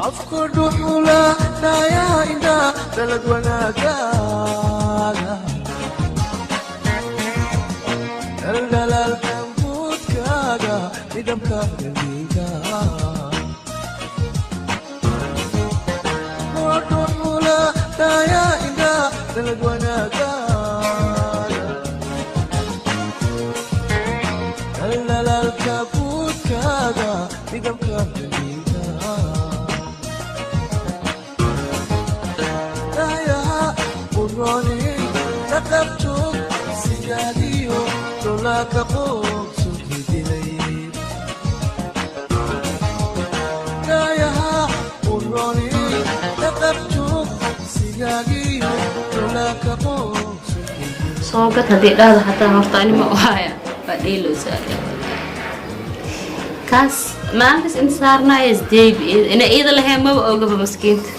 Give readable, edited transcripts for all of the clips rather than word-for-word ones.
Afka dhuxula, dhaayaha indhaa, dhalad wanaagaaga, dhaldhalaalka guudkaaga, midabka qalbiga. Dhuxula, dhaayaha indhaa, dhalad wanaagaaga, dhaldhalaalka guudkaaga, midabka qalbiga. Dhayaha uroni dhaqabtug sigaadiyo dhulaaka qoogsu hidilay. Dhayaha uroni dhaqabtug sigaagiyo dhulaaka qoogsu hidilay. Soo gad haddii dhahdo hataa horta anima u haya, waa dheelowsaa kaas maalinkaas inta saarnaya isdeebi ina iida lahayn maba ogaba maskiinta.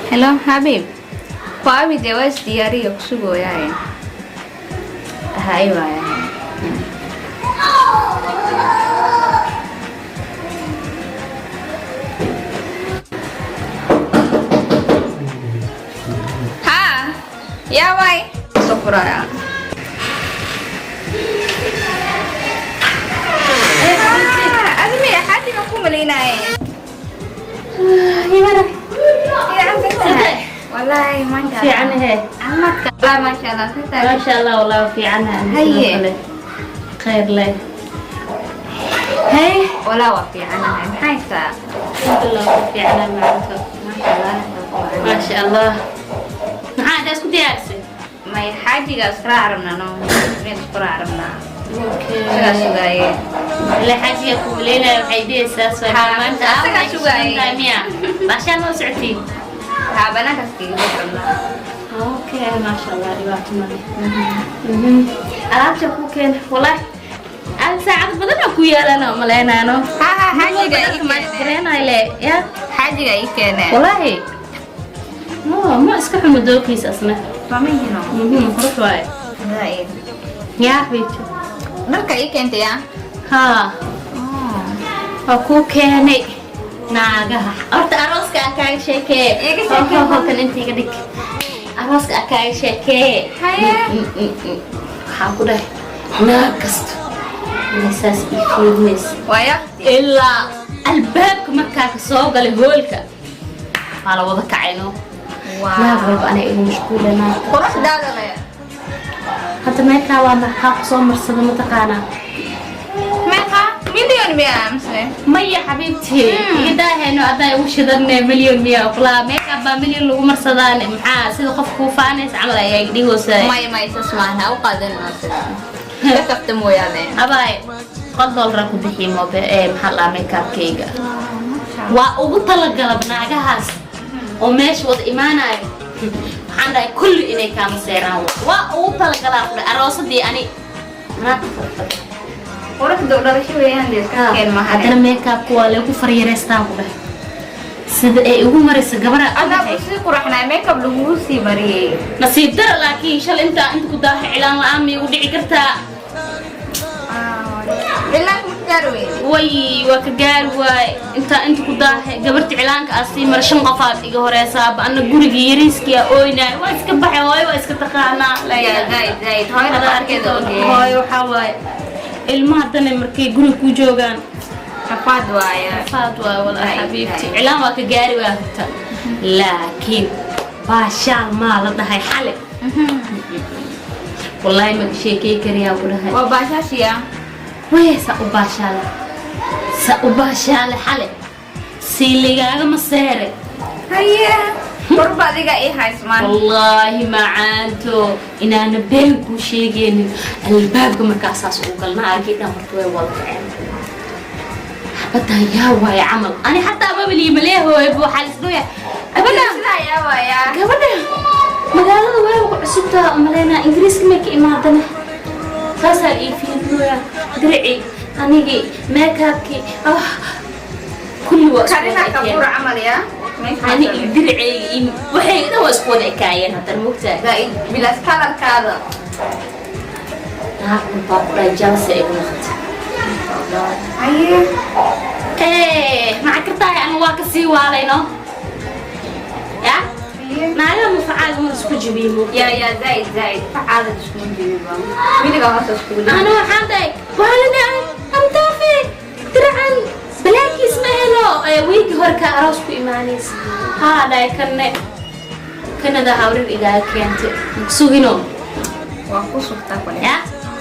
Hello, Habib. Waabi dee waa isdiyaariyo ku sugooyaaye. Hay waaya. Haa, yaa waay. Soo furaya. Admi xaadiga ku malaynaaye. Wallahi maasha Allah. Fiican he. Caafimaadka. Wallahi maasha Allah. Sitaa. Maasha Allah, wallahi fiicanaha. Haye. Khayr leh hey. Walaa waa fiicanahay. Maxay haysaa? Alhamdulillah, waa fiicanaha maanta. Maasha Allah. Maasha Allah, maxaa intaa isku diyaarisay? May xaajiga iskala rabnaa no. Meel iskula rabnaa. Isagaa sugaaye. Ila xaajiga ku maleynaya waxay dhihaysaa soo Ha, maanta asagaa sugaayay. Miya baashaan ma socotiin? Haa, banaankaas kaga bixi rabnaa. Okay, maasha Allah, dhibaato male. Alaabta ku keen wallahi aad saacad badan oo ku yaalaan oo maleynaano. Ha ha, xaajiga ii keenay. Gareenayle ya. Xaajiga ii keenay. Wallahi no, ma iska xumo doorkiisa asna. Mama hino. Qurux waaye. Zaid. Yaa xabiibti. Dharka ii keentay ya? Haa, waa kuu keenay. Naagaha horta arooska aan kaaga sheekee. Iiga sheekee. Halkan inta iga dhig, arooska aan kaaga sheekee. Haye. Waxaan ku dhahay naag kasta inay saas ii fiirinaysa Waaya. ilaa albaabka markaa ka soo galay hoolka, waa la wada kacayno, naag walba anay igu mashquula naagta. Quruxdaada le. Hadda meekaa waa maxaa ku soo marsada mataqaanaa? Meeqa? Milyan miya mise? Maya xabiibti, iga daahayno, adaa igu shidanne. Milyan miya kulaa? Meekaa baa milyan lagu marsadaane? Maxaa sida qof kuu faanaysa camal ayaa iga dhigaysaa. May may, saas maahan, ha u qaadan sida. Ka kafta mooyaane. Abaay, $100 ku bixiyay mobe ee maxaa la makeupkayga waa ugu talagalab naagahaas oo meesha wada imaanayo. Waxaan dhahay kulli inay kaama seeraan, waa ugu talagalaa ku dhahay aroosadii ani naagta fara. Quruxda u dhalasho weeyaan dee, iska keen maahan. Haddana makeupka waa lagu faryareystaan ku dhahay sida ay ugu marayso gabadha. Adaa ku sii quraxnaa, makeup lagugu sii mariyey. Nasiib dara, laakiin shal intaa inta ku daaha cilaan la-aan ma igu dhici kartaa? Cilaanka ma gaari weyn. Way, waa ka gaari waay. Intaa inta ku daaha gabarta cilaanka aa sii mara, shan qofaad iga horeysaaba, ana gurigii yariiskii aa ooynaay, waa iska baxay. Hooyo waa iska taqaanaa. Ya zaid zaid, hooyada qaarkeeda ogee. Hooyo waxaa waaye ilmaha haddana markay guriga ku joogaan Rafaad waaye. Faad waa walaa. Zaid, xabiibti zaid. Cilaan waa ka gaari waa horta, laakiin baashaal maa la dhahay xale, wallaahi ma sheekey kariyaa ku dhahay. Waa baashaashiya. Way sa u baashaale, sa u baashaale xale siiligaagama seere. Haye, warba adiga ii haysmaan. Wallaahi macaanto inaana been kuu sheegaynin, albaabka markaasaas uu galna argii dhan horta way wada kaceen. Xabadan yaa waaye camal, ani xataa mabaliyi maleehooy waxaa lisdhoya gabadha. Sidaa yaa waaya. Gabadha magaalada waa ku cusubtaa umaleynaa, Ingiriiska may ka imaadane, saasaa ii fiirinoya diricii anigii makeupkii ah kulli waa isku Karina wada ekeen. Kapoor camal ya. Ani iyo diraceyga iyo waxay dhan waa isku wada ekaayeen haddana, mogtahay. Zaaid bilaas kalarkaada. Naag baa ku dhahay, jalsa igu noqotay. Haye. Maxaa kartahay, ama waa kasii waalayno ya. Haye. Naagaha mufacaaga ma isku jibiyey, moogtahay. Ya, zaaid zaaid facaada isku jibiba wiliga hoos isku. Ana waxaan dhahay waalina amtaafe diracan balaakiis ma helo wiigi hore ka aroos ku imaanaysa, haa, dhahay kanne kanada hawrir igaaga keentay sugino. Waa ku sugtaa kule. Ya.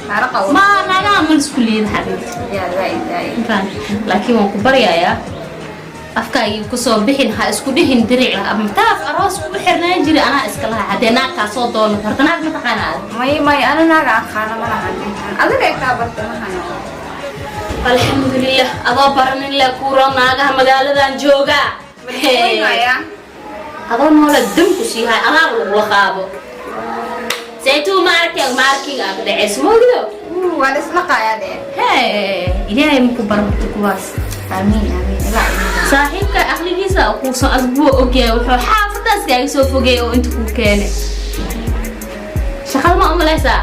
Taariqa. Ma naagaha ma isku liida, xabiibti. Ya, zaaid zaaid. Laakiin waan ku baryayaa, afkaagii kusoo bixin, ha isku dhihin diric amtaaf aroos ku xirnaan jiray anaa iska lahaa. Haddee naagkaa soo doono horta, naag ma taqaana aad? May, may, ana naaga aqaana ma lahan, adiga kaa barta mahano. Alxamdulilah, adoo baranin le kuuro naagaha magaaladan joogaa. Maya. Adoo noola dam ku siihay, alaab lagula qaabo saytuu maarking maarking aa ka dhaceyso, moogdo. Waa la isla qaayaa dee. Hee, Ilaahay maku barbarto kuwaas. Aamiin, aamiin, ilaa. Saaxiibka aqligiisa kuusan asbuwa ogyahay, wuxuu xaafadaas kaaga soo fogeey oo inta kuu keenay shaqada, ma umaleysaa?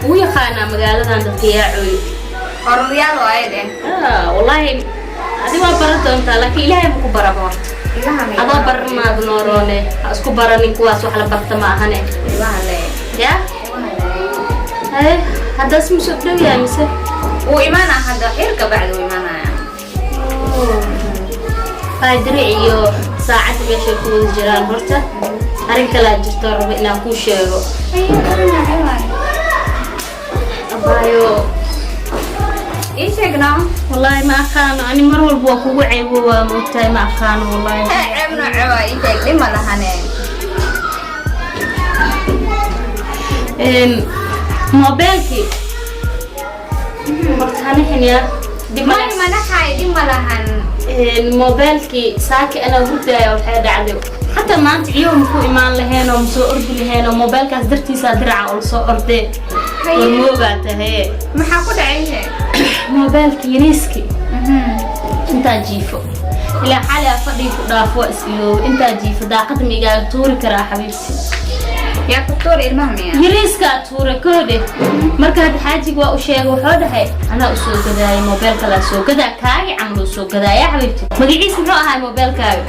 Wuu yaqaanaa magaaladan dadka yaacooyo. Ororyaal waaye dee. Ah, wallaahi adi waa baran doontaa, laakiin Ilaahay maku baraba horta. Ilaha. Adoo baranaadu nooroone, ha isku baranin kuwaas, wax la barta ma ahane. Ilaha le. Ya, haye, haddaas musoo dhow yahay mise? Wuu imaanaa hadda, xirka bacdi wuu imaanaya. Faadiric iyo saacadda meeshay ku wada jiraan. Horta arrin kalaa jirto, rabo inaan kuu sheego, abaayo. Ii sheegno. Wallaahi ma aqaano, ani mar walba waa kugu ceebo, waa moogtahay, ma aqaano wallaahi. Ceeb nooce waa? Ii sheeg, dhima lahane. Moobeelkii horta hanixin dib. May, manaxay, dhima lahan. Moobeelkii saaki anaa hurdaya waxay dhacday, xataa maanta ciyow maku imaan laheen oo masoo ordi laheen oo moobeelkaas dartiisaa diraca oo lasoo ordee war moogaa tahaye. Maxaa ku dhacay? Ii sheeg. Moobeelkii yariiski intaa jiifo ilaa xali aa fadhii ku dhaafo, waa is iloobo, intaa jiifo daaqada ma igaaga tuuri karaa, xabiibti? Yaa ku tuur? Ilmaha miya? Yariiskaa tuura koodhe. Marka hadda xaajiga waa u sheegay, wuxuu dhahay anaa u soo gadaayay moobeel kalaa soo gadaa, kaagi camal uu soo gadaaya. Xabiibti, magaciis muxuu ahaa moobeelkaaga?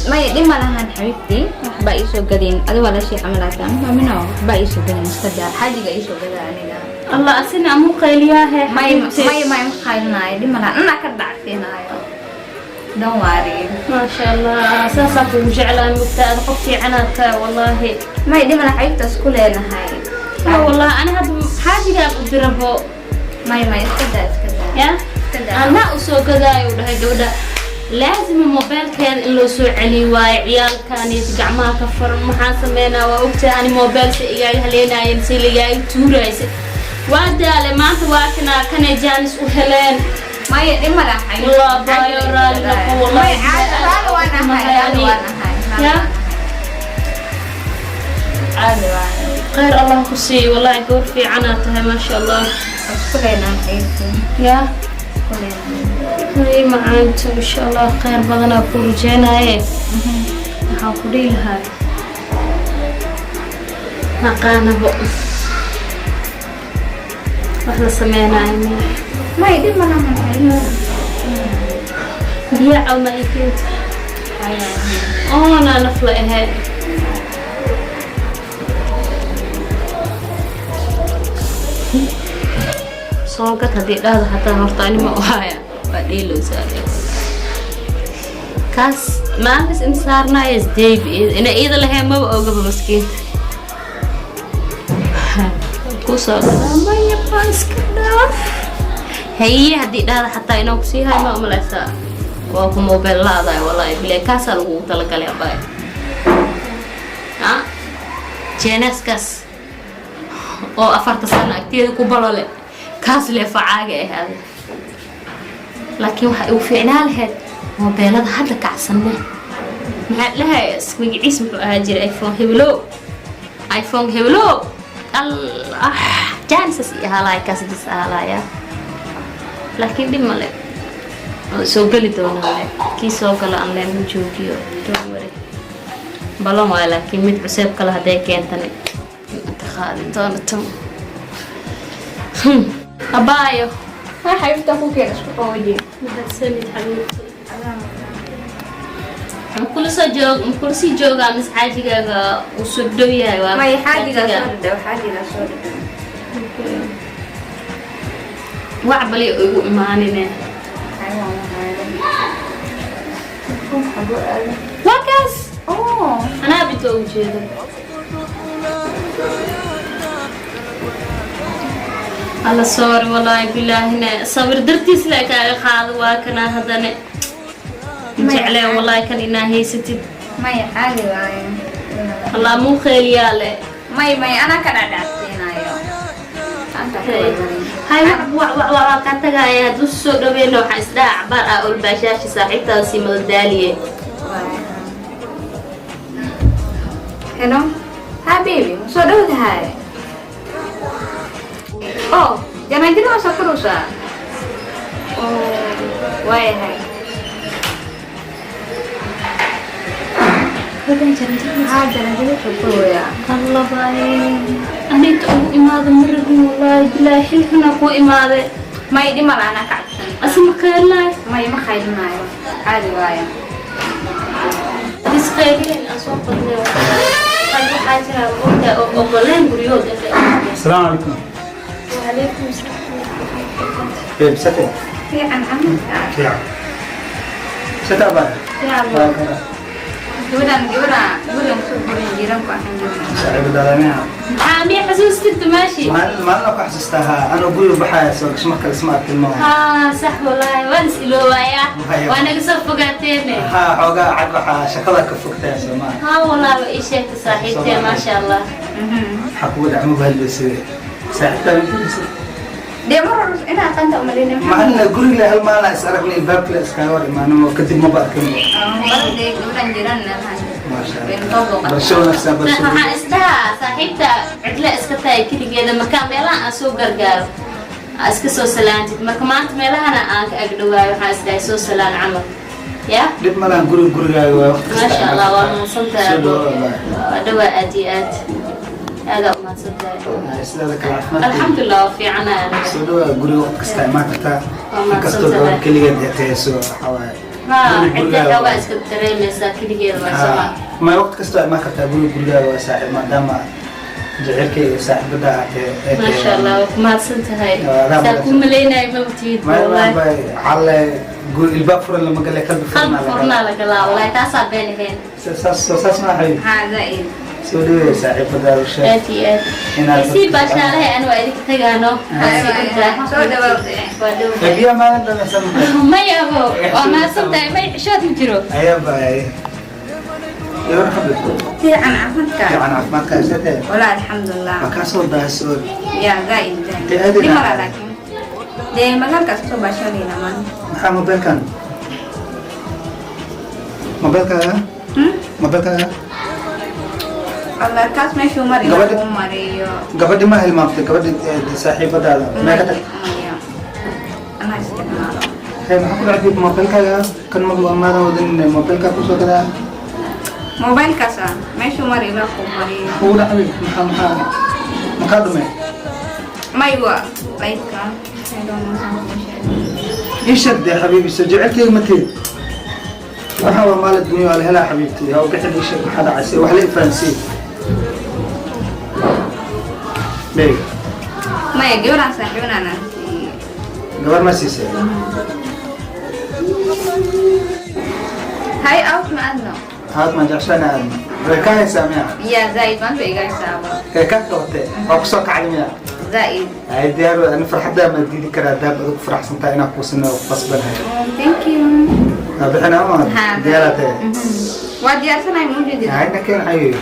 Maya, dhima lahan xabiibti, waxbaa ii soo gadin. Adi waa la shay camalaata mino, waxbaa ii soo gadin, iska daa, xaajiga ii soo gadaa aniga. Allah, asina amuu qayliyaahe. May, may, may, ma qaylinaayo, dhima lahan, anaa ka dhacsiinaayo, don't worry. Maasha Allah, saasaa kugu jeclaa, mugta aad qof fiicanaad tahay wallaahi. May, dhima lahan xabiibtaas ku leenahay. Ha, wallahi ani hadda xaajigaa u dirabo. May, may, iska daa, iska daa. Ya. Iska daa. Anaa u soo gadaayo, u dhahay gabadha laazima moobeelkeeda in loo soo celiyo waayo, ciyaalkani gacmaha ka furan maxaan sameynaa? Waa ogtahay ani moobeel si igaaga haleenaayeen, si ligaaga tuuraysa, waa daale. Maanta waa kanaa kanay jaanis u heleen. Maya, dhima lahan xabiibti. Wallah, baayo, raali noqo wallahi. May, caadi, raali waan ahay, raali waan ahay. Ya. Caadi waan. Khayr Allah ku siiyo, wallahi gabar fiicanaad tahay, maasha Allah. Isku leenahay xabiibti. Ya. Isku leenahay. Hay macaanto, insha Allah khayr badanaa ku rajeynaye. Waxaan ku dhihi lahaa, maqaanabo wax la sameynaayo miya? May, dhib ma lahan xabiibti. Biyo cawma ay keento oona nafla ahayd. Soo gad haddii dhahdo hataa horta ani ma uhaya, waa dhiilowsaale kaas maalinkas inta saarnaaya isdeebi ina iida lahayn, maba ogaba maskiinta kusoo gadaa. Maya, baa iska dhaaf. Haye, haddii dhahda xataa inaan kusii hayo, ma umaleysaa? Waa ku mobile la-daay wallahi bile, kaasaa lagugu talagalay abay jeenaaskaas oo 4ta sano agteeda ku balole, kaas lee facaaga ahaaday. Laakiin waxay ugu fiicnaa lahayd moobeelada hadda kacsanne, maxaa dhahay, magaciis muxuu ahaa jiray? iPhone hebelo, iPhone hebelo, allah jaanisas i ahaa lahay, kaas dis ahaa lahaya, laakiin dhib male. Oo soo geli doonaa le, kii soo gala aan le ma joogiyo. Don't worry, balan waay, laakiin mid cuseeb kale hadday keentani ka qaadi doono tan. Abaayo. Ha, xabiibta, ku keen, isku qaboojiye. Mahadsanid, xabiibti. Makula soo joog, makula sii joogaa mise xaajigaaga uu soo dhow yahay? Waa May, xaajigaa soo dhadhow, xaajigaa soo dhadhow. Wax bali igu imaanine. Xayawaan waaye. Xaguu aaday? Waa kaas. Oh. Anaa bito ugu jeedo. Alla, sorry, walaahi bilaahine sawir dartiis le kaaga qaado. Waa kana haddane jeclee walaahi kan inaa haysatid. Maya, caadi waaye. Allah muu kheeliyaa le. May, may, anaa ka dhadhacsiinayo. Anta ka warwarin. Hay, wac wac wac waa kaa tagaaya. Hadduu soo dhaweyna waxaa isdhaha cabaar ah olbaashaasha saaxiibtaada sii madadaaliye. Waaye. Hello. Ha, baby, ma soo dhowdahay? Oh, janaanjada waa soo koraysaa. Oh, waayahay. Ha, janaanjada soo koraya. Allah baay, aninta ugu imaada ma rabin, wallaahi bilaahi xil xuna ku imaade. May, dhima la, anaa ka cabsan. Asi ma kheelnaay? May, ma khaylinayo. Caadi waaye. Isqeylin aan soo qadnay, waxaa jira mogta oo ogoleen guryood. السلام عليكم. وعليكم السلام. كيف ستة؟ Fiican camalka. فيها ستة أبا. Fiican. Gabadhan, gabadha gurigan kusoo gurin jiiranku ahaan jirnay. صاحب دارنا. Maxaa miya xasuustid, maashi? ما أنا حسستها أنا أقول بحاجة سو اسمك اسمك الماء. Haa, sax, wallaahi waan is iloobayaa. Maya. Waa naga soo fogaateene. ها حوجا عقب شكلها كفوكتها سما. Haa, wallaahi waa ii sheegtay saaxiibtee, maasha Allah. حكوا دعموا بهالبس ساعتها. Dee mar hore inaa aqaanta umaleynay. مع أن قولي لي هل ما أنا أسألك الباب لا إسكاور ما أنا كدب ما بأكل. Baradee gabadhan jiiran ahaan. ما شاء Wayna الله. soo booqatay. برشلونة نفسها برشلونة. Waxaa isdhahaa saaxiibta cidla iska tahay keligeeda, markaa meelaha aan soo gargaaro aa iska soo salaantid. Marka maanta meelahana aan ka agdhawaayo, waxaa isdhahay soo salaan camal ya. Dhib ma lahan, guriga gurigaaga waa waqti kasta. Maasha Allah, waa mahadsantahay. Soo dhawaad. Waa dhawaa, aad iyo aad aadaa u mahadsantahay. Sidaada kale, caafimaadka? Alxamdulilah, waa fiicanahay aniga. Soo dhawaa, guriga waqti kasta imaan kartaa. Waa inkastoo mahadsantahay. gabar keligeed ay tahay, soo waxaa waaye Ha. guriga Cidda gurigaaga xoogaa waa. iska dareemaysaa keligeeda waa sama. Ma waqti kasta waa imaan kartaa, guriga gurigaaga waa, saaxiib, maadaama jaceylkayga iyo saaxiibada aad tahay ay tahay. Maasha Allah, waa ku mahadsan tahay. Waa adaa saa ku mahadsan. malaynayo mabtiid. Ma calle ilbaab furan lama gale, qalbi qalbi furnaa la furnaa galaa. La galaa, wallahi taasaa been ahayn. Saas saas ma xabiib? Haa, zaaid. Soo dhaweey saaxiibadaada, sheeg Aad iyo aad. inaad Sii baashaalahay, ani waa idinka tagaano. Soo dhawaad. Waa dhow. Biya maalin dhamaysan. Maya abo, waa mahadsan tahay. May, xishood ma jiro. Ayaa baay gabar xabib. Fiican caafimaadka. Fiican caafimaadka, isatee? Walaa, alxamdulilah. Waa kaa soo daahsoon. Ya, zaaid zaaid. Dee aad Dhima la inaa- laakiin. Dee magaalkaas kusoo baashaanayna maanta. Maxaa mobilkan, mobilkaaga? Hmm? Mobilkaaga? Allah, kaas meeshuu mari Gabadha- uu mariyo. Gabadhi ma hilmaamtay? Gabadhi saaxiibadaada mee ka tagtay? Maya. Anaa isticmaalo. Hey, maxaa ku dhacday mobilkaaga kan? Ma maadan wadin mobilkaa kusoo gadaa? Mobilkaas ah meeshuu mari ilaa kuu mariyo. Kugu dhacday? Maxaa makaa dhumay? May, waa laydka. I don't know something. Ii sheeg dee, xabiibi, soo jecelkayga ma tihid? Waxaa waa maal adduunya, waa la helaa, xabiibti, ha u bixin. Ii sheeg maxaa dhacay, si wax la ifaansii Baby. Maya, gabadhaan saaxiibinaan aan siiyey. Gabar ma siisay? Hay, out ma adno. Haad ma jecshana aadna way ka haysaa miya? Ya, zaaid maanta iga hisaaba. Ee ka qabatay waa kusoo kacday miya? Zaaid. Ay, diyaar waa, ani farxaddaa ma diidi karaa. Daab adag faraxsan tahay inaan kuu sameeyo ku qasbanahay. Oh, thank you. Waa bixinaa ma? Ha. Diyaaraa tahay? Waa diyaarsanahay, ma ujeedid? Hayna keen, xabiibi.